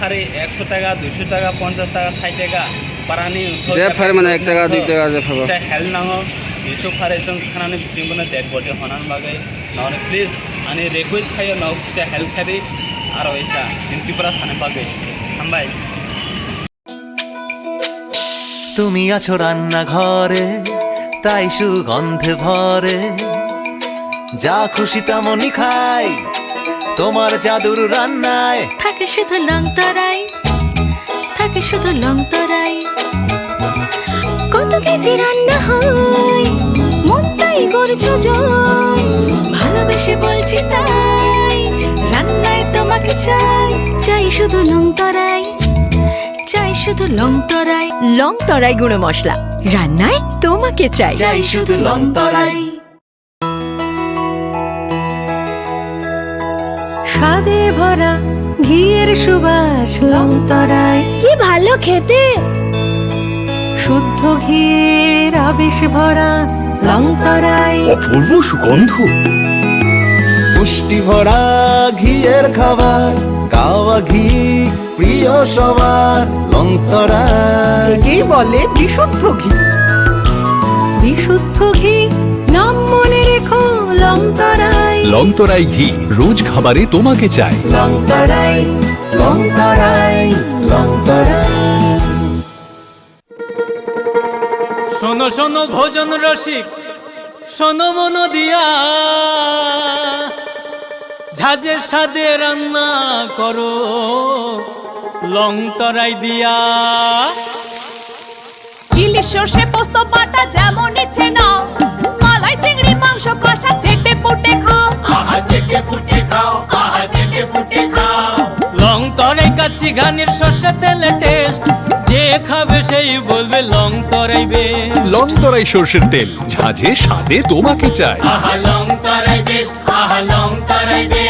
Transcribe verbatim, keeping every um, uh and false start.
phari ekso taka, duiso taka, ponchas taka, sait taka barani untho Je phari mane ek taka, dui taka je phabo. Se help nango, Yusuf phari chwng khanani bising bono dead body honan bagwi. Nore please ani request khayo, nok se help khadi, aro isa in Tripura sani bagwi. Hambai. তুমি আছো রান্নাঘরে, তাই সুগন্ধে ভরে। যা খুশি তেমনই খাই, তোমার জাদুর রান্নায়। থাকে শুধু লংতরাই, থাকে শুধু লংতরাই। কত কেজি রান্না হয়, মনটাই করছো জয়। ভালোবেসে বলছি তাই, রান্নায় তোমাকে চাই। চাই শুধু লংতরাই, চাই শুধু লংতরাই। লংতরাই গুঁড়ো মশলা, রান্নায় তোমাকে চাই। চাই শুধু লংতরাই। স্বাদে ভরা ঘিয়ের সুবাস লংতরাই। কি ভালো খেতে। শুদ্ধ ঘিয়ের আবেশ ভরা লংতরাই। অপূর্ব সুগন্ধ। পুষ্টি ভরা ঘিয়ের খাবার, গাওয়া ঘি প্রিয় সবার, লংতরাই। একেই বলে বিশুদ্ধ ঘি। বিশুদ্ধ ঘি, নাম মনে রেখো, লংতরাই। লংতরাই ঘি, রোজ খাবারে তোমাকে চাই। লংতরাই, লংতরাই, লংতরাই। শোনো শোনো ভোজন রসিক, শোনো মন দিয়া, ঝাঁঝের স্বাদে রান্না করো লংতরাই দিয়া। ইলিশ সর্ষে পোস্ত বাটা যেমন ইচ্ছে নাও, মালাই চিংড়ি মাংস কষা চেটে পুটে খাও। আহা চেটে পুটে খাও, আহা চেটে পুটে খাও। লংতরাই কাচ্চি ঘানির সর্ষে তেলে টেস্ট, যে খাবে সেই বলবে লংতরাই বেস্ট। লংতরাই সর্ষের তেল, ঝাঁঝে স্বাদে তোমাকে চাই। আহা লংতরাই বেস্ট, আহা লংতরাই বেস্ট।